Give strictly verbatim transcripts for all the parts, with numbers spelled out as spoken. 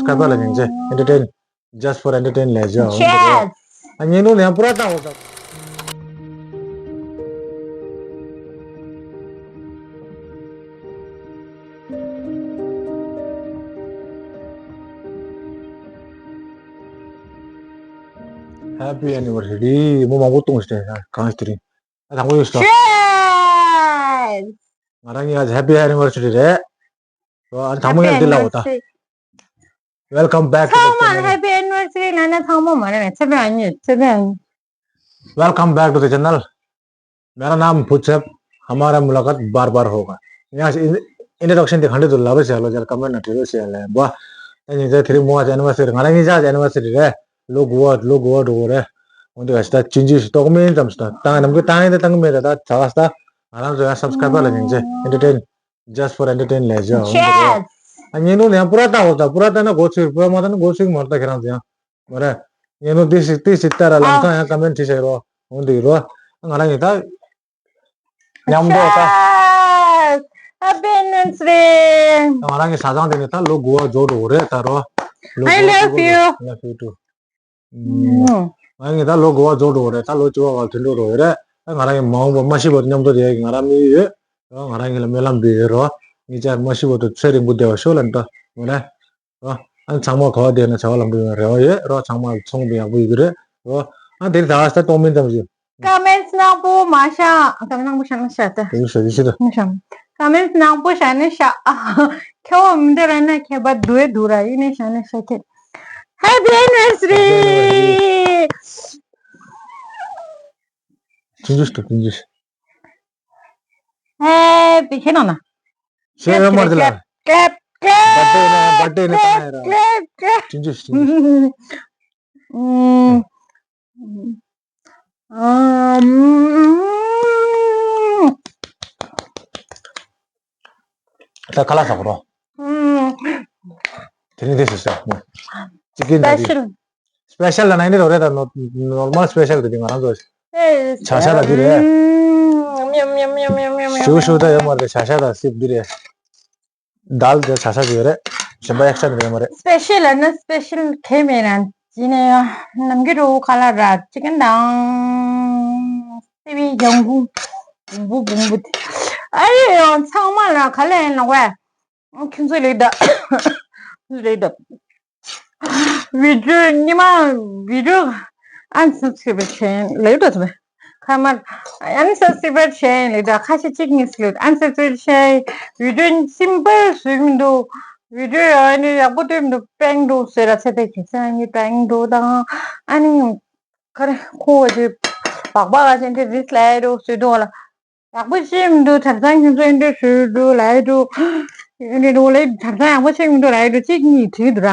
subscriber ལ་ཉན་ཆེ། Entertain, just for entertain ལས་བྱ་འོང་འདུག་རོ། ཨ་ཉན་ནོ་ལ་ཡང་པུ་ར་བཏང་འོ་ད། Happy anniversary. མོ་མང་པོ་གཏོང་ཞིག་གང་ཞིག་དེ་རིང་། ཨ་དང་པོ་ཡོད་སོ། Cheers! ང་རང་གཉིས་ཀ་Happy anniversary རེད། ཨ་དང་པོ་ཡང་འདི་ལ་འོ་ད། Welcome back to the channel. Happy anniversary ལ་ན་ཚང་མ་མ་རེད་ཚེ་འཕེལ་ཨ་མྱེས་ཚེ་འཕེལ། Welcome back to the channel. मेरा नाम भूत है, हमारा मुलाकात बार बार होगा. ཡང་introduction དེ་ག་འདྲ་འདུག་ལབ་རོགས་བྱས་ལོ་ཅར་comment ནང་བྲིས་རོགས་བྱས་ལ་འབོ། ད་ཉིན་ཚེ་དེ་རིང་མོ་ཨ་anniversary ང་རང་ཉིན་ཅག་anniversary རེད། ལོ་དགུ་བ་ལོ་དགུ་བ་འགྲོ་གི་རེད། འོན་ཏེ་ག་ཞིག་ད་ཅིན་ཅི་ཞིག་ཏོག་མིན་ཙམ་ཞིག་ད་ཏང་ནམ་གི་ཏང་ཡིན་ད་ཏང་གི་མེད་རེད་ད་ད་ག་ཞིག་ད་ང་རང་ཚོ་ཡང་subscriber ལ་ཉིན་ཚེ་entertain, just for entertain ལས་བྱ་འོང་གི་རེད། ཨ་ཉིན་ནུ་ལ་ཡང་པུ་ར་ཏང་འོ་ད་པུ་ར་ཏང་ན་འགོ་ཚུགས་པུ་ར་མ་ཏང་ན་འགོ་ཚུགས་མ་རེད་ད་ཁྱེད་རང་ཚོ་ཡང་། མ་རེད། ངས་ནོ་ཏི་ཞིག་ཏི་ཞིག་ལྟ་ར་ལམ་སང་ཡང་comment བྲིས་བྱས་རོ། འོང་འདུག་རོ། ང་རང་གིས་ད། མཉམ་དུ་ད། Happy anniversary. ང་རང་གི་ས་ཚང་དེ་ནི་ད་ལོ་དགུ་བ་རྫོགས་འགྲོ་གི་རེད་ད་རོ། ལོ་དགུ་བ་རྫོགས་འགྲོ་གི་རེད། I love you. Love you too. ང་རང་གི་ད་ལོ་དགུ་བ་རྫོགས་འགྲོ་གི་རེད་ད་ལོ་བཅུ་བ་བར་དུ་འགྲོ་འགྲོ་གི་རེད། ད་ང་རང་གི་མ་འོངས་པ་མ་ཤི་བར་དུ་མཉམ་དུ་བསྡད་ཡག་གི་ང་རང་དམིགས་ཡུལ་ཡོད། རོ་ང་རང་གི་ལ་སྨོན་ལམ་འབུལ་ཡོད་རོ། ངེད་ཅག་མ་ཤི་བར་དུ་ཚེ་རིང་པོ་བསྡད་པ་ཤོག་ལབ་ད་ངོ་ནས། ཨ། ཨ་ཚང་མ་ག་བ་བསྡད་ན་བྱ་བ་ལམ་འགྲོ་ཡོང་རེ་བ་ཡོད་རོ། ཚང་མ་ཚོང་དཔོན་ཡག་པོ་ཡོད་ཀྱི་རེད་རོ། ཨ་དེ་རིང་ད་ག་ས་གཏོང་མིན་ཙམ་ཞིག Comments ནག་པོ་མ་བཞག Comments ནག་པོ་བཞག་ན་བཞག་སྟེ། དེ་རིང་ཞོ་ཅི་ཞིག་རེད། མ་བཞག Comments ནག་པོ་བཞག་ན་བཞག་ཁྱེད་འོ་མི་འདོད་ར་ན་ཁྱད་པར་འདུག་ཨེ་འདུག་ར་ཡིན་ནས་བཞག་ན་བཞག་ཁྱེད། Happy anniversary. ཅི་འདྲ་ཞིག་འདུག་ཅི་འདྲ་ཞིག Happy ཁྱེད་ནང་ན། ཤེས་ཡོད་མ་རེད་ལ། Clap, clap, clap, clap, clap, clap. ཅི་འདྲ་ཞིག་ཨམ། ད་ཁ་ལག་ཟ་གོ་རོ། དེ་རིང་དེ་ཞིག་ཟ། ཅི་ཀིན་ད་དེ། Special. Special ལ་ནང་ནས་རོ་རེད་ད་normal special དེ་ང་རང་ཚོ་བྱ་ཤ་དང་དེ་རེད། ཤུ་ཤུ་ད་ཡོད་མ་རེད་བྱ་ཤ་དང་སིབ་དེ་རེད། དལ་དེ་བྱ་ཤ་དེ་ཡོད་རེད། གཞན་པ་ཡག་ཤ་དེ་ཡོད་མ་རེད། Special ལ་ན་special གས་མེད་ར་ཅི་ནས་ནམ་གི་རོ་ཁ་ལ་ར་ཅི་ཀན་དང་སི་བི་ཡང་གུང་བུ་བུང་བུ་དེ་ཨ་ཡོ་ཡོ་ཚང་མ་ལ་ག་ལ་ཡིན་ལ་ཝེ། ཁྱོད་ཚོ་ལེགས་ད། ཁྱོད་ཚོ་ལེགས་ད། བི་ཌིའོ་ཉི་མ་བི་ཌིའོ་unsubscribe བྱས་ལེགས་ད་ཚོ་མེ། ཁ་མར་unsubscribe བྱས་ལེགས་ད་ཁ་ཤས་གཅིག་གཉིས་ལེགས་unsubscribe བྱས་བི་ཌིའོ་simple བཟོས་མི་འདུག་བི་ཌིའོ་ཡང་ནི་ཡག་པོ་སྟོན་མི་འདུག་པེང་འདུག་ཟེར་ར་ཚེ་ཏེ་ཁྱེད་ཚོ་ཡང་ནི་པེང་འདུག་དང་ཨ་ནི་ཁ་རེ་ཁོ་བ་ཅི་སྦག་སྦག་ཨ་ཅན་དེ་རིས་ལ་ཡ་འདུག་ཟེར་འདུག་ལ། ཡག་པོ་ཤེས་མི་འདུག་གྲྭ་ཚང་ཁྱོད་ཚོ་ཨེ་འདྲ་ཞུ་འདུག་ལབ་ཡ་འདུག་ཨེ་འདྲ་འདུག་ལབ་གྲྭ་ཚང་ཡག་པོ་ཤེས་མི་འདུག་ལབ་ཡ་འདུག་གཅིག་གཉིས་བྲིས་འདུག་ར།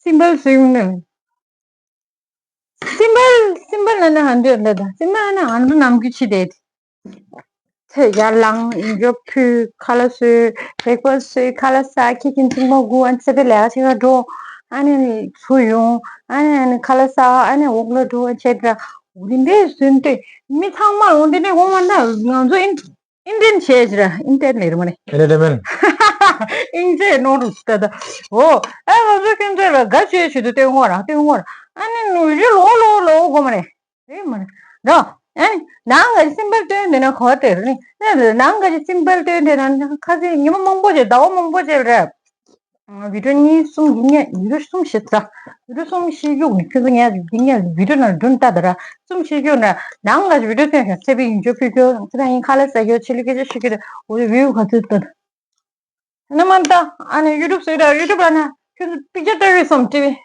simple བཟོས་མི་འདུག simple simple ལབ་ན་ཧ་འདོད་ལ་ད་simple ལབ་ན་ང་ཚོ་ནམ་རྒྱུན་བྱེད་བསྡད་དེ། ཚེ་ཡར་ལངས་ཡིན་འགྲོ་ཕུལ་ཁ་ལག་བཟོས་breakfast བཟོས་ཁ་ལག་ཟ་ཁྱི་ཁྱི་ཚིག་མ་དགུ་ཨ་ཚེ་པའི་ལས་ཀ་བྱེད་ག་འགྲོ། ཨ་ནི་ཚུར་ཡོང་ཨ་ནི་ཨ་ནི་ཁ་ལག་ཟ་ཨ་ནི་འོག་ལ་འགྲོ་བྱེད་འདྲ། འོ་དེ་འདྲས་བཟོས་ཏེ་མི་ཚང་མ་འོ་དེ་འདྲས་འོང་བ་ན་ང་ཚོ་ཨིན། ཨིན་ཇིན་བྱས་ཅི་ར་ཨིན་ཏེན་ལེར་མ་ནི། Entertainment. ཨིན་ཇིན་ནོར་རུ་ཏ་ཏ། འོ། ཨ་ང་ཚོ་ཁྱོད་ཚོ་ལ་དགའ་བྱས་བྱས་དུ་སྟོན་དགོས་ར་སྟོན་དགོས་ར། ཨ་ནི་ནུ་རི་ལོ་ལོ་ལོ་གོ་མ་ནི། རེད་མ་ནི། ར། ཨ་ནི་ནང་ག་ཅི་སིམ་པལ་སྟོན་དེ་ན་གོ་དེ་ར་ནི། ནང་ག་ཅི་སིམ་པལ་སྟོན་དེ་ན་ཁ་སི་ཉི་མ་མང་པོ་བྱས་ཟླ་བ་མང་པོ་བྱས་ར། བི་ཌིའོ་གཉིས་གསུམ་ཡིན་ངེས་བི་ཌིའོ་གསུམ་བཞི་ཙམ། བི་ཌིའོ་གསུམ་བཞི་གཡུག་ནས་ཁྱོད་ཚོ་ངས་ཡིན་ངེས་བི་ཌིའོ་ནང་སྒྲུང་ལྟ་དང་ར་གསུམ་བཞི་གཡུག་ནས་ནང་ལ་བི་ཌིའོ་སྟོན་ཤག་ཚེ་བི་ཡིན་ཆོག་ཕུལ་རྒྱུ་ཚེ་བ་ཡིན་ཁ་ལག་ཟ་རྒྱུ་ཆི་ལི་སྐད་ཆ་ཤི་གི་རེད་འོ་དེ་བིའུ་ག་ཚོད་སྟོན། ན་མ་ད་ཨ་ནི་ཡུ་ཊུབ་བཟོས་ད་ཡུ་ཊུབ་ལ་ན་ཁྱོད་ཚོ་པིག་ཅར་ལྟ་བུ་སོམ་ཊི་བི།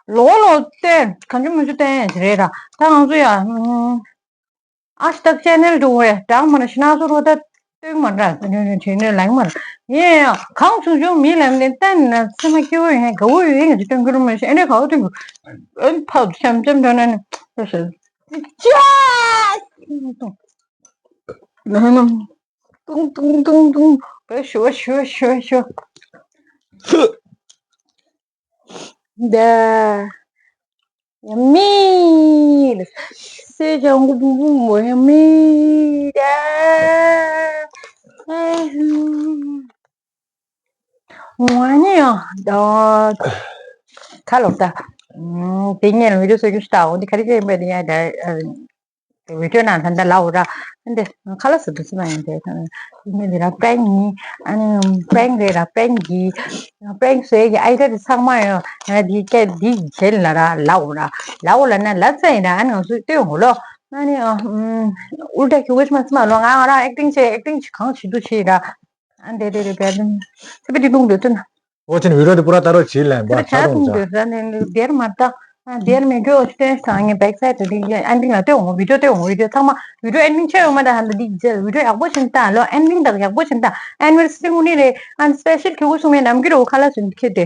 ལོ་ལོ་བསྟན་གང་བྱུང་མི་བྱུང་བསྟན་ཡང་ཞིག་རེད་ད་ད་ང་ཚོ་ཡ། ཨ་ཤི་ཏག་ཅེ་ནལ་འགྲོ་བས་གྲགས་མ་ར་ཤི་ན་སོ་རོ་ད་སྟོན་མ་ར་ནོ་ནོ་ཆེ་ནོ་ལང་མ་ར་ཡིན་ཡང་གང་བྱུང་བྱུང་མི་ལ་ནི་བསྟན་ན་སེམས་མ་སྐྱིད་པོ་ཡིན་དགའ་བོ་ཡོད་ཡིན་གྱི་སྟོན་གི་རུ་མ་ཤི་ཨེ་ནས་ག་བོ་སྟོན་གི་ཨེ་ཕ་ཆམ་ཆམ་འགྲོ་ན་ནི་ཅ་ཏུང་ཏུང་ཏུང་ཏུང་ཏུང་བས་ཤུ་བ་ཤུ་བ་ཤུ་བ་ཤུ་བ། ད་ཡ་མི་ལ་སེ་ཅང་གུ་བུ་བུ་མོ་ཡ་མི་ད། ཨ་ནི་ཡང་ཁ་ལོ་ད། དེ་ངས་བི་ཌིའོ་བཟོ་རྒྱུ་ཞིག་ད་འོ་འདི་ག་རེ་བྱས་ཡིན་པ་དེ་ཡང་ད། བི་ཌིའོ་ནང་ད་ལྟ་ལབ་ར། འདི་ཁ་ལག་ཟ་དུས་ཙམ་ཡང་དེ་ད་ནི་འདི་ར་པྲེང་ཡིན། ཨ་ནི་པྲེང་རེད་ར། པྲེང་གི་པྲེང་བཟོས་ཀྱི་ཨའི་ཌི་ཡ་དེ་ཚང་མ་ཡང་ང་འདི་སྐད་འདི་བྱེད་ལ་ར་ལབ་ར། ལབ་ལ་ན་ལབ་ཚར་ཡིན་ར། ཨ་ནི་ང་ཚོས་ལྟོས་འོ་ལོ། ཨ་ནི་ཨུལ་ཊ་ཁྱོད་ཀྱིས་མ་ཚིམ་ལོ། ང་ང་རང་ཨེག་ཊིང་བྱེད། ཨེག་ཊིང་བྱེད། གང་བྱེད་དུ་བྱེད་ར། ཨ་འདི་འདི་རེད་པས། ཚེ་པའི་འདི་ཐུང་འདོད་ཚུལ་ན། ཨོ་ཅན་བི་ཌིའོ་དེ་པུ་ར་ལྟ་རོགས་བྱེད་ལན་པ་ཚེ་པའི་ཆ་ཐུང་འདོད་ས་ནི་འདིར་མ་ལྟ། ཨ་འདིར་མི་འགྲོ་སྟོན་སང་ངས་བེག་སའིཌ་དེ་ཨན་ཏིང་ལ་ལྟོས་འོང་། བི་ཌིའོ་ལྟོས་འོང་། བི་ཌིའོ་ཚང་མ་བི་ཌིའོ་ཨེན་ཌིང་ཆེ་ཡོད་མ་ད་ཧ་འདི་འདི་རྗེས་བི་ཌིའོ་ཡག་པོ་བྱེད་ད་ལོ། ཨན་ཏིང་དག་ཡག་པོ་བྱེད་ད། ཨེ་ནི་ཝར་སི་རི་ངུ་ནི་རེད། ཨན་སི་པེ་ཤལ་ཁྱོད་ཀྱིས་གསུང་མེད་ནམ་གི་རོ་ཁ་ལག་ཟིན་ཁྱེར་ཏེ།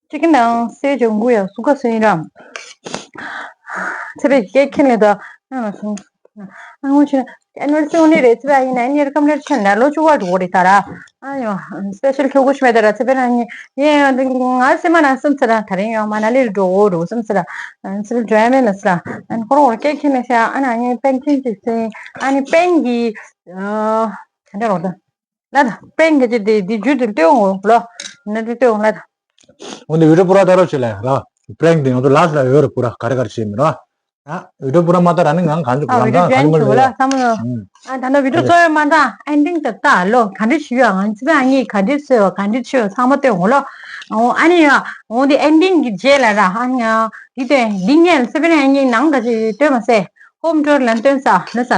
ཅི་གི་ནང་སེ་ཇོ་གུ་ཡ་སུ་ག་སུ་ཡིན་རམ། ཚེ་པའི་སྐད་ཁྱེར་ནས་ད་ཨ་ང་སོང་། ཨ་ངོ་ཆེ་ཨེ་ནི་ཝར་སི་རི་ནི་རེད། ཚེ་པའི་ཡིན་ན་ཨ་ནི་ཡར་ཀམ་ལེར་ཆེན་ན་ལོ་བཅུ་པ་འགྲོ་རེད་ད་ར། ཨ་ཡོ་སི་པེ་ཤལ་ཁྱོད་ཀྱིས་མེད་ད་ར། ཚེ་པའི་རང་ཉིད་ཡིན་ཡང་ང་སེམས་མ་ན་སེམས་ཚེ་རང་ད་རིང་ཡོང་མ་ན་ལེར་འགྲོ་འོ་རུ་སེམས་ཚེ་ར། ཚེ་པའི་འགྲོ་ཡ་མེད་ལ་ཚེ་ར། ཨ་ནི་ཁོ་རང་སྐད་ཁྱེར་ནས་ཤ་ཨ་ན་ངས་པེང་ཁྱེར་ཅིག་སེ། ཨ་ནི་པེང་གི་ཨ་ད་འདྲ་རོགས་ད། ལ་ད་པྲེང་གི་ཅི་དེ་དེ་རྒྱུ་དེ་ལྟོས་འོང་ལོ། ན་དེ་ལྟོས་འོང་ལ་ད། འོ་འདི་བི་ཌིའོ་པུ་ར་ལྟ་རོགས་བྱེད་ལ་ར། པྲེང་དེ་ང་ཚོ་ལ་ལ་ཡོད་རེད། པུ་ར་ག་རེ་ག་རེ་བྱེད་མི་ར། ཨ་བི་ཌིའོ་པུ་ར་མ་ལྟ་ར་ནི་ང་གང་ཅི་ཨ་གོ་ལ་བི་ཌིའོ་ད་ག་ཅོན་ཅི་གོ་ལ་ཡོད་བསམ་བློ། ཨ་ད་ནོ་བི་ཌིའོ་གཙོ་ཡོད་མ་ད་ཨན་ཏིང་དེ་ལྟ་ལོ། ག་འདྲ་ཞིག་ཡོད། ང་ཚོ་ཨ་ངས་ག་འདྲ་བཟོས་བ་ག་འདྲ་བྱས་བ་ཚང་མ་ལྟོས་འོང་ལོ། འོ་ཨ་ནི་ཡ་འོ་འདི་ཨན་ཏིང་གི་རྗེས་ལ་ར་ཨ་ནི་ཡ་འདི་ལྟོས་འདི་ངས་ཚེ་པའི་ཨ་ནི་ནང་ག་ཅི་ལྟོས་མ་ཟེར། ཧོམ་ཊུར་ལ་སྟོན་ས་ལ་ས།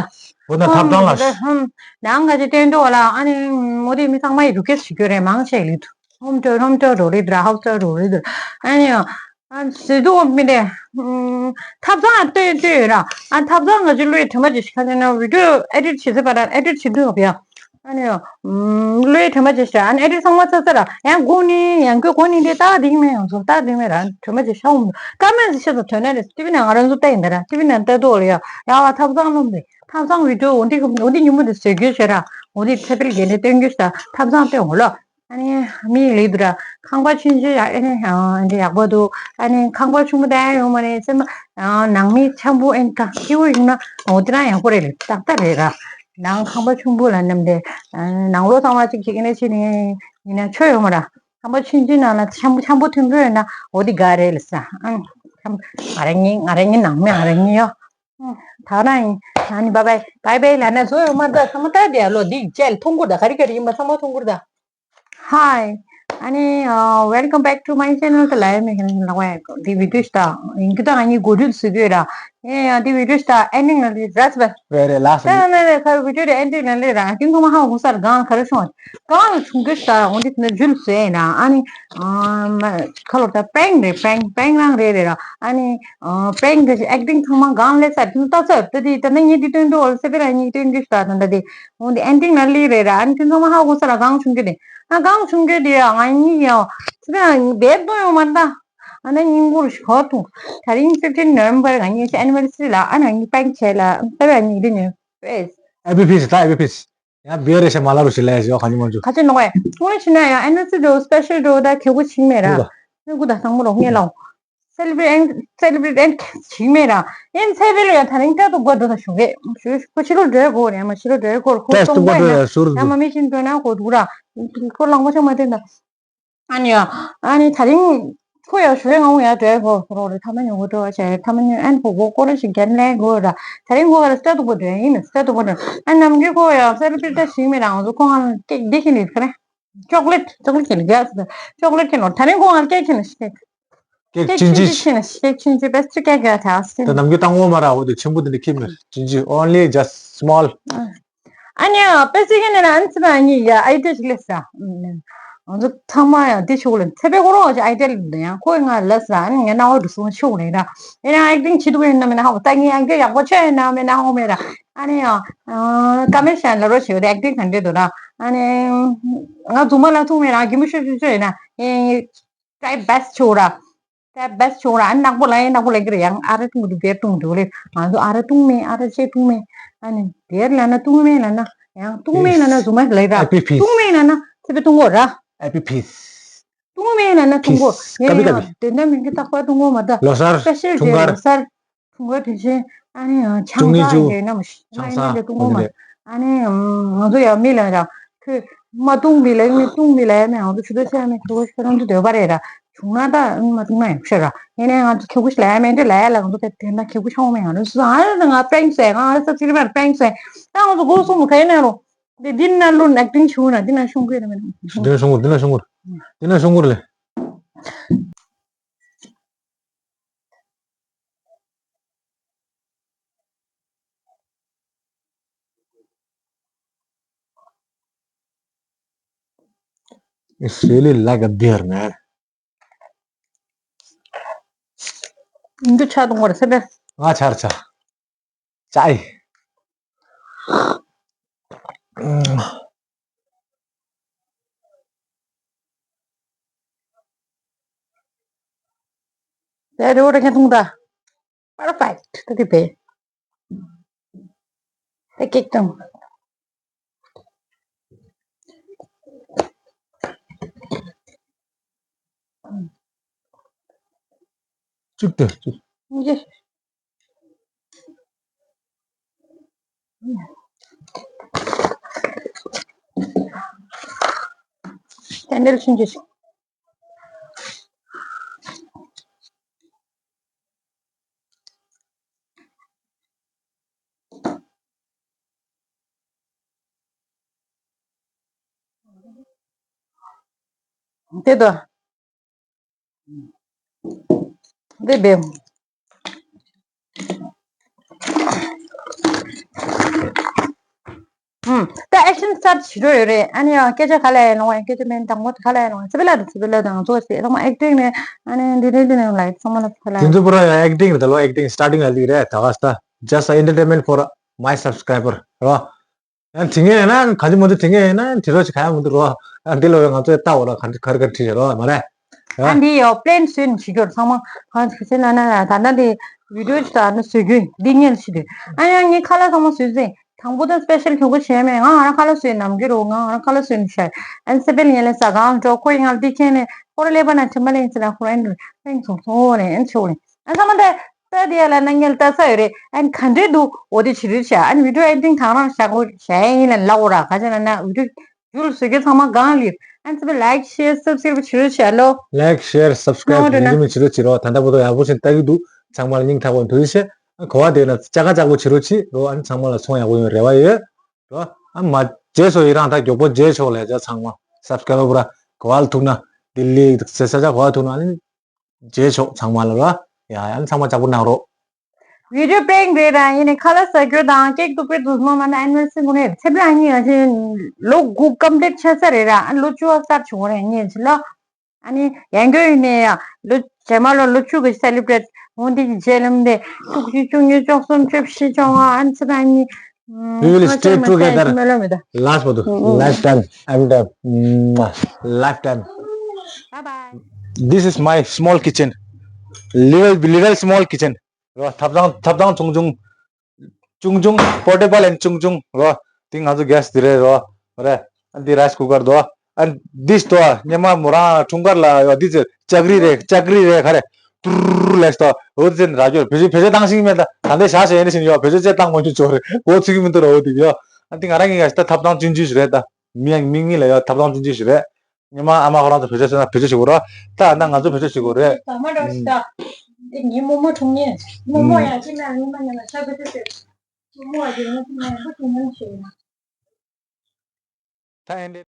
འོ་ན་ཐབ་ཚང་ལ། ཧོམ་ནང་ག་ཅི་སྟོན་འདུག་ལ། ཨ་ནི་མོ་དེ་མི་ཚང་མ་ཡི་རུ་ཀེ་ཞིག་གྱོ་རེད། མང་ཆེ་ལི་དུ་ཧོམ་ཊུར་ཧོམ་ཊུར་རོ་རི་དུ་ར་ཧའུ་ཊུར་རོ་རི་དུ། ཨ་ནི་ཨ་ཟི་དུ་མི་དེ་ཐབ་ཚང་ལྟོས་ལྟོས་ར། ཨ་ཐབ་ཚང་ག་ཅི་ལོས་དྲི་མ་ཅི་ཞིག་ཁ་ཅན་ན་བི་ཌིའོ་ཨེ་ཌིཊ་བྱེད་ཚེ་པ་ར་ཨེ་ཌིཊ་བྱེད་དུས་ཡོད་ཡ། ཨ་ནི་ལོས་དྲི་མ་ཅི་ཞིག་ཨ་ནི་ཨེ་ཌིཊ་ཚང་མ་ཚར་ཚར་ར། ཡང་གོ་ནི་ཡང་གོ་གོ་ནི་དེ་ཏག་དེ་མེད་ཡང་ཚོ་ཏག་དེ་མེད་ར། དྲི་མ་ཅི་ཤ་འོང་ཀ་མེན་ཞིག་ཚོ་དོན་ན་རེད། ཏི་བི་ན་ང་རང་ཚོ་ལྟ་ཡིན་ད་ར། ཏི་བི་ན་ལྟ་དུས་ལ་ཡ་ཡ་བ་ཐབ་ཚང་ལོམ་དེ་ཐབ་ཚང་བི་ཌིའོ་འོ་འདི་འོ་འདི་ཉིན་མོ་དེ་བཟོས་རྒྱུ་བྱས་ར། འོ་འདི་ཚེ་པེལ་གྱི་ནི་སྟོན་རྒྱུ་ཞིག་ད་ཐབ་ཚང་སྟོན་འོ་ལོ། ཨ་ནི་མི་ལི་དུ་ར་ཁང་པ་ཆུང་ཆུང་ཡ་ཨ་ནི་འདི་ཡག་པོ་འདུག་ཨ་ནི་ཁང་པ་ཆུང་མོ་ད་ཡོང་མ་ནི་སེམས་ནང་མི་འཆམ་པོ་ཨེ་ནི་ཀ་སྐྱིད་པོ་ཡོང་ན་འོ་དེ་རང་ཡག་པོ་རེད་ལེ། ཏག་ཏག་རེད་ར། ནང་ཁང་པ་ཆུང་པོ་ལ་མནམ་དེ་ནང་ལོགས་ཚང་མ་ཅིག་ཁྱེད་ཀྱི་ནས་ཕྱི་ནས་ཡིན་ན་ཆོ་ཡོང་མ་ར། ཁང་པ་ཆུང་ཆུང་ནང་ལ་འཆམ་པོ་འཆམ་པོ་མཐུན་པོ་ཡོད་ན་འོ་དེ་དགའ་རེད་ལེ་ས། ཨ་ཁམ་ང་རང་ཉིད་ང་རང་ཉིད་ནང་མི་ང་རང་ཉིད་ཡོ། ད་རང་ཡིན་ཨ་ནི་བཱའི་བཱའི་བཱའི་བཱའི་ལ་ན་བཟོ་ཡོང་མ་ད་ཚང་མ་ལྟ་དེ་ལོ་འདི་རྗེས་ལ་མཐོང་གོ་ད་ག་རེ་ག་རེ་ཡིན་པ་ཚང་མ་མཐོང་གོ་ད། Hi. ཨ་ནི་welcome back to my channel. ད་ལ་ཡ་མེ་ཁན་ལ་ཝའི་འདི་བི་ཌིའོ་ཞིག་ད་ཡིན་གི་ད་ང་གཉིས་གོ་སྒྲིག་ཟེར་གི་ཡོད་ར། ཨེ་ཡ་འདི་བི་ཌིའོ་ཞིག་ད་ཨེན་ཌིང་ལ་རེད་ར་ཚ་བ། རེད་རེད་ལགས་སོ། ད་ན་ན་ཁ་བི་ཌིའོ་དེ་ཨེན་ཌིང་ལ་རེད་ར། ཁྱིམ་ཚང་མ་ཧ་གོ་ས་ར་གང་ལ་ག་རེ་བྱུང་བ། གང་ལ་བྱུང་གི་ཞིག་ད་འོ་འདི་ན་ཇུལ་ཟེར་ཡིན་ར། ཨ་ནི་ཁ་ལོ་ད་པེང་རེད། པེང་པེང་རང་རེད་རེད་ར། ཨ་ནི་པེང་དེ་ཨེག་ཊིང་ཚང་མ་གང་ལས་ས་དེ་ད་ཚ་ད་དེ་ད་ན་ངས་འདི་སྟོན་འདུག་ཨོ་ལ་ཚེ་པེ་ར་ངས་སྟོན་གི་ཞིག་ད་ད་ད་དེ། འོ་འདི་ཨེན་ཌིང་ལ་ལི་རེད་ར། ཨ་ནི་ཁྱིམ་ཚང་མ་ཧ་གོ་ས་ར་གང་བྱུང་གི་དེ། ཨ་གང་བྱུང་གི་དེ་ཡ་ང་གཉིས་ཡ་ཚེ་པེ་ར་ངས་བེད་གཏོང་ཡོང་མ་ད། ཨ་ན་སྙིང་པོ་རུ་ཞིག་གོ་ཐུང་། ད་རིང་fifteen November ང་གཉིས་ཀྱི་ཨེ་ནི་ཝར་སི་རི་ལ་ཨ་ན་ངས་པེང་བྱས་ལ་ཚེ་པེ་ར་ངས་འདི་ཉོས་པས། ཨེ་པི་ཕིས་ད་ཨེ་པི་ཕིས། ཡང་བེ་རེ་ཤ་མ་ལ་རུ་ཞིག་ལས་ཞོ་ག་ཉི་མ་འཇུ། ཁ་ཆེ་ནོ་ཨེ་ངོ་ཆེ་ན་ཡང་ཨེ་ནི་ཝར་སི་རི་འགྲོ་སི་པེ་ཤལ་འགྲོ་ད་ཁེ་གོ་ཆིག་མེད་ར། ངས་གུ་ད་ཚང་མ་རོགས་ངས་ལའོ། སེ་ལི་བྲེཊ་ཨེན་སེ་ལི་བྲེཊ་ཨེན་ཞིག་མེད་ར། ཨེན་ཚེ་པེ་ལ་ཡང་ད་རིང་སྐྲ་གཏུག་པ་འགྲོ་ད་ཞུ་གེ་ཞུ་ཞུ་ཁོ་ཕྱི་ལོགས་འགྲོ་དགོས་རེད། ཨ་མ་ཕྱི་ལོགས་འགྲོ་དགོས་ཁོ་སྐྲ་གཏུག་པ་འགྲོ་ཡ་ཟུར་ཡ་མ་མི་ཤིན་འགྲོ་ན་གོ་འདུག་ར། ཁོ་ལང་པ་ཆོག་མ་དེ་འདྲ། ཨ་ནི་ཡ་ཨ་ནི་ད་རིང་ཁོ་ཡ་ཞུ་རེ་ང་ཡ་འགྲོ་དགོས་རོགས་རེད། ཐ་མ་ཉོ་གོ་འགྲོ་བ་བྱས་ཐ་མ་ཉོ་ཨན་ཕོ་གོ་ཀོ་ར་ཞིག་རྒྱན་ལས་དགོས་ར། ད་རིང་ཁོ་ཡ་སྐྲ་གཏུག་པ་འགྲོ་ཡ་ཡིན་ན་སྐྲ་གཏུག་པ་འགྲོ། ཨ་ནམ་རྒྱུན་ཁོ་ཡ་སེ་ལི་བྲེཊ་ཞིག་མེད་ར། ང་ཚོ་ཁོ་ང་ལ་ཀེག་འདི་ཤིན་ལི་ཁ་རེ། ཅོག་ལེཊ་ཅོག་ལེཊ་ཁྱེར་ནས་རྒྱ་ཟེར། ཅོག་ལེཊ་ཁྱེར་ནོ་ད་རིང་ཁོ་ང་ལ་ཀེག་ཁྱེར་ནས་ཤེག་ཀེག་ཀེག་ཆུང་ཆུང་ཆུང་ཆུང་ཆེ་ནས་ཤེག་ཆུང་ཆུང་པེ་སི་ཊི་ཀེག་ག་ཐལ་སི། ད་ནམ་རྒྱུན་བཏང་འོ་མ་ར་འོ་དེ་ཆེན་པོ་དེ་འདྲ་ཁྱེར་མེད་ཆུང་ཆུང་only just small། ཨ་ནི་པེ་སི་ཀེ་ནས་ཨན་ཚི་ན་ཨ་ནི་ཡ་ཨའི་ཌི་ཡ་ཞིག་ལས་ས། ང་ཚོ་ཚང་མ་ཡང་དེ་ཆོག་ལ་ཚེ་པེ་ཁོ་རང་ཅིག་ཨའི་ཌི་ཡ་ལས་ཡང་ཁོས་ང་ལ་ས་ཨ་ནི་ངའི་སྣང་བ་འགྲོ་སོང་ཆོག་རེད་ར། ཡིན་ན་ཨེག་ཊིང་བྱེད་ཐུབ་ཡོད་ན་མེད་ན་ཧ་གོ་ད་ངས་ཨེག་ཊིང་ཡག་པོ་ཆོད་ཡོད་ན་མེད་ན་ཧ་གོ་མེད་ར། ཨ་ནི་ཡང་ཀ་མེ་ཤན་ལ་རོ་ཆེ་ཡོད་ཨེག་ཊིང་ག་འདྲས་འདུག་ར། ཨ་ནི་ང་རྫུན་མ་ལ་ཐུག་མེད་ར། གི་མོ་ཤོད་ཤོད་ཤོད་ཡིན་ན་ཡིན། Try best ཆོག་ར། Try best ཆོག་ར། ཨ་ནག་པོ་ལ་ཡིན་ནག་པོ་ལ་གི་ར་ཡང་ཨ་ར་བཏུང་གི་འདུག་དེར་བཏུང་གི་འདུག་ལེ། ང་ཚོ་ཨ་ར་བཏུང་མེད་ཨ་ར་ཆེ་བཏུང་མེད། ཨ་ནི་དེར་ལ་ན་བཏུང་མེད་ལ་ན་ཡང་བཏུང་མེད་ལ་ན་རྫུན་མ་ལ་ར། Happy peace། བཏུང་མེད་ལ་ན་ཚེ་པེ་བཏུང་གོ་ར། Happy peace། བཏུང་མེད་ལ་ན་བཏུང་གོ། Peace། ཡང་ཀ་པི་ཀ་པི། དེ་འདྲ་མིན་གི་རྟག་པར་བཏུང་གོ་མ་ད། ལོ་གསར་སྤེ་ཤལ་འཁྲུངས་སྐར། ལོ་གསར། འཁྲུངས་སྐར་དེ་བཞིན་ཨ་ནི་ཆང་ས་ཡོད་ན་མ་ཤི་ང་ཡིན་ན་དེ་བཏུང་གོ་མ། ཨ་ནི་ང་ཚོ་ཡང་མི་ལ་ར་ཁོས། མ་བཏུང་བི་ལེགས་མི་བཏུང་བི་ལེགས་མི་ང་ཚོ་ཆུ་ཚོད་ཆ་མི་ཁྱོ་ག་ཤ་རང་ཚོ་འདོད་པ་རེད་ར། བྱུང་ན་ད་མ་བཏུང་ན་ཡང་ཤ་ར། ཡིན་ནའི་ང་ཚོ་ཁྱོ་ག་ཤ་ལ་ཡ་མེད་འདྲ་ལ་ཡ་ལ་ང་ཚོ་དེ་དེ་འདྲ་ཁྱོ་ག་ཤ་འོང་མེད་ང་ཚོ་ཨ་ང་པྲེང་སེ་ང་ཨ་ས་ཚིག་རི་མ་པྲེང་སེ། ད་ང་ཚོ་སྒོ་སོང་ག་ཡིན་ན་རུང་། དེ་འདི་ན་ལོ་ནག་ཏིང་ཆུ་ན་འདི་ན་ཤོང་གི་རེད་མེད་ན། འདི་ན་ཤོང་གི་འདི་ན་ཤོང་གི་འདི་ན་ཤོང་གི་རེད། It's really like a deer, man. འདི་ཆ་དུང་བར་སེ་བེ། ང་ཆར་ཆ། ཅའི། དེ་རེ་བ་རེ་ཁན་ཐུང་ད། Perfect. ད་དེ་བེ། དེ་ཀེག་དང་། བཅུག་སྟེ་བཅུག་ཡེ། ཏན་ཏན་ཆུང་ཆུང་ཞིག་དེ་དོ། དེ་བེམ། ད་action start བྱེད་འགྲོ་ཡོད་རེད། ཨ་ནི་ཡང་སྐད་ཆ་ག་ལ་ཡང་ལོང་བ་སྐད་ཆ་མེད་དང་མོ་ག་ལ་ཡང་ལོང་བ་སི་པི་ལ་དང་སི་པི་ལ་དང་ཚོ་ཟེར་ལོང་acting ནས་ཨ་ནི་འདི་རེད་འདི་ནས་ལ་ཚང་མ་ལ་ག་ལ་དེ་ཡང་ཚོ་པུ་ར་ཡང་acting རེད་ད་ལོ་acting starting ལ་ལི་རེད་ད་ག་ས་just entertainment for my subscriber རོ། ཡང་དེ་ངས་ཡིན་ན་ག་ཅི་མོ་དེ་དེ་ངས་ཡིན་ན་དེ་རོ་ཅི་ག་ཡང་མོ་དེ་རོ། ཡང་དེ་ལོ་ཡང་ང་ཚོས་ལྟ་འོ་ལ་ག་ག་རེ་ག་རེ་བྲིས་རེད་རོ་མ་རེད། ཨ་འདི་ཡོ་པླེན་བཟོས་ནས་བྱེད་རྒྱུར་ཚང་མ་གང་ཞིག་ཟེར་ན་ན་ད་ལྟ་འདི་བི་ཌིའོ་ཞིག་ད་ནི་བཟོ་རྒྱུ་འདི་ངས་བྱེད་དུས་ཨ་ཡང་ངས་ཁ་ལག་ཚང་མ་བཟོས་ཟིན། དང་པོ་དང་སི་པེ་ཤལ་ཁྱོད་ཁོ་བྱས་མེད་ང་ང་རང་ཁ་ལག་བཟོས་ནམ་རྒྱུན་རོ་ང་ང་རང་ཁ་ལག་བཟོས་ནས་བཤད། ཨན་སི་པེལ་ངས་ལས་ཟ་གང་འགྲོ་ཁོ་ཡིན་ང་འདི་ཁྱེད་ནས་ཁོ་ར་ཀླད་པ་ན་དྲི་མ་ལེན་ཟེར་ན་ཁོ་ར་ཨན་ཕེང་སོང་སོང་ནས་ཨན་ཆོག་ནས་ཨན་ཚང་མ་འདྲ། ད་དེ་ཡ་ལ་ན་ངལ་ལྟ་ས་ཡོད་རེད། ཨན་ག་འདྲས་འདུག་འོ་དེ་བྱེད་རེས་བྱ་ཨན་བི་ཌིའོ་ཨེ་ཌི་ཊིང་གང་རང་བྱ་དགོས་བྱ་ཡ་ཡིན་ལ་ལ་འོ་ར་ག་ཅེ་ན་ན་བི་ཌིའོ་ཇུལ་བཟོ་རྒྱུ་ཚང་མ་གང་ལིར་ཨན་ཚེ་བའི་ལའིག་ཤེར་སབ་སི་ཀ་རབ་བྱེད་རེས་བྱ་ལོ། Like share subscribe ནོ་ནོ་ཡིན་མིན་བྱེད་རོགས་བྱེད་རོགས་ད་ལྟ་བུ་དོ་ཡག་པོ་ཞིག་ལྟ་གི་འདུག་ཚང་མ་ལ་སྙིང་ཐག་པ་ཐུགས་རྗེ་ཆེ། གོ་བ་དེ་ན་ཅ་ག་ཅག་པོ་བྱེད་རོགས་བྱེད་རོགས་ཨན་ཚང་མ་ལ་ཚོང་ཡག་པོ་ཡོང་རེ་བ་ཡོད་རོགས་ཨན་མ་རྗེས་སོ་ཡི་རང་ད་མགྱོགས་པོ་རྗེས་ཆོག་ལས་ཅ་ཚང་མ་སབ་སི་ཀ་རབ་བུ་ར་གོ་བ་ལ་ཐུག་ན་ལྡི་ལི་ཟེར་ས་ཅ་གོ་བ་ཐུག་ན་ཨན། རྗེས་ཆོག་ཚང་མ་ལ་ར། ཡ་ཡ་ཚང་མ་ལྕགས་པོ་གནང་རོགས། བི་ཌིའོ་པྲེང་རེད་ར་ཡིན་ནི་ཁ་ལག་ཟ་རྒྱུ་དང་ཀེག་ཏུ་པེ་དུ་སྨོ་མ་ན་ཨེ་ནི་ཝར་སི་རི་ངུ་རེད་ཚེ་བླ་གཉིས་ང་ཆེ་ལོ་དགུ་ཀམ་པླིཊ་ཆ་ས་རེད་ར་ཨ་ལོ་བཅུ་བ་སར་བྱུང་བ་རེད་ངས་ཆེ་ལོ། ཨ་ནི་ཡང་རྒྱུ་ཡིན་ནི་ཡ་ལོ་རྗེས་མ་ལོ་ལོ་བཅུ་གི་སེ་ལི་བྲེཊ་འོང་འདི་གི་རྗེས་ལམ་དེ་དྲུག་ཅུ་བཅུ་གཉིས་བཅུ་གསུམ་བཅུ་བཞི་བཅུ་ལྔ་ཨ་ནི་ཚེ་བླ་གཉིས། We will stay together. Last but lifetime. Every time. Mwah. Lifetime. Bye bye. This is my small kitchen. Little, little small kitchen. རོ་ཐབ་ཚང་ཐབ་ཚང་ཆུང་ཆུང་། ཆུང་ཆུང་པོར་ཊེ་བལ་ཨེན་ཆུང་ཆུང་རོ། དེ་ང་ཚོ་གེ་སི་དེ་རེད་རོ། རེད། ཨ་འདི་རའི་སི་ཀུ་ཀར་དོ། ཨ་འདི་སྟོ་ཉི་མ་མོ་རང་འཁྲུངས་སྐར་ལ་ཡོད་འདི་ཚེ་ལྕགས་རི་རེད་ལྕགས་རི་རེད་ག་རེ། ཏུར་ལེགས་སྟོ་འོ་ཙེ་ར་ཅོར་བེད་སྤྱོད་བེད་སྤྱོད་བཏང་ཤིང་མེད་ད་ད་ལྟའི་ཞག་ཞག་ཡིན་ན་ཤིང་ཡོད་བེད་སྤྱོད་ཅེས་བཏང་དགོས་རྒྱུ་ཅོ་རེད་འོ་ཚིག་གི་མི་འདུག་ར་འོ་དེ་ཡོད། ཨ་འདི་ང་རང་གི་ཡ་ད་ཐབ་ཚང་ཆུང་ཆུང་ཞིག་རེད་ད། མི་ཡང་མི་གཉིས་ལ་ཡོད་ཐབ་ཚང་ཆུང་ཆུང་ཞིག་རེད། ཉི་མ་ཨ་མ་ཁོ་རང་ཚོ་བེད་སྤྱོད་བྱས་ན་བེད་སྤྱོད་བྱེད་དགོས་རེད། ད་ཨ་ན་ང་ཚོ་བེད་སྤྱོད་བྱེད་དགོས་རེད། ད་མ་འགྲོ་ཤི་ད། དེ་ངའི་རྨོ་མོ་འཁྲུངས་ཉིན། རྨོ་མོ་ཡང་ཅི་ན་རྨོ་མོ་ཉི་མ་ཤ་བེད་སྤྱོད་བྱེད། རྨོ་མོ་ཡང་ཅི་ན་རྨོ་མོ་འཁྲུངས་ཉིན་ཞིག་ཡིན། ད་ཨེ་འདྲས།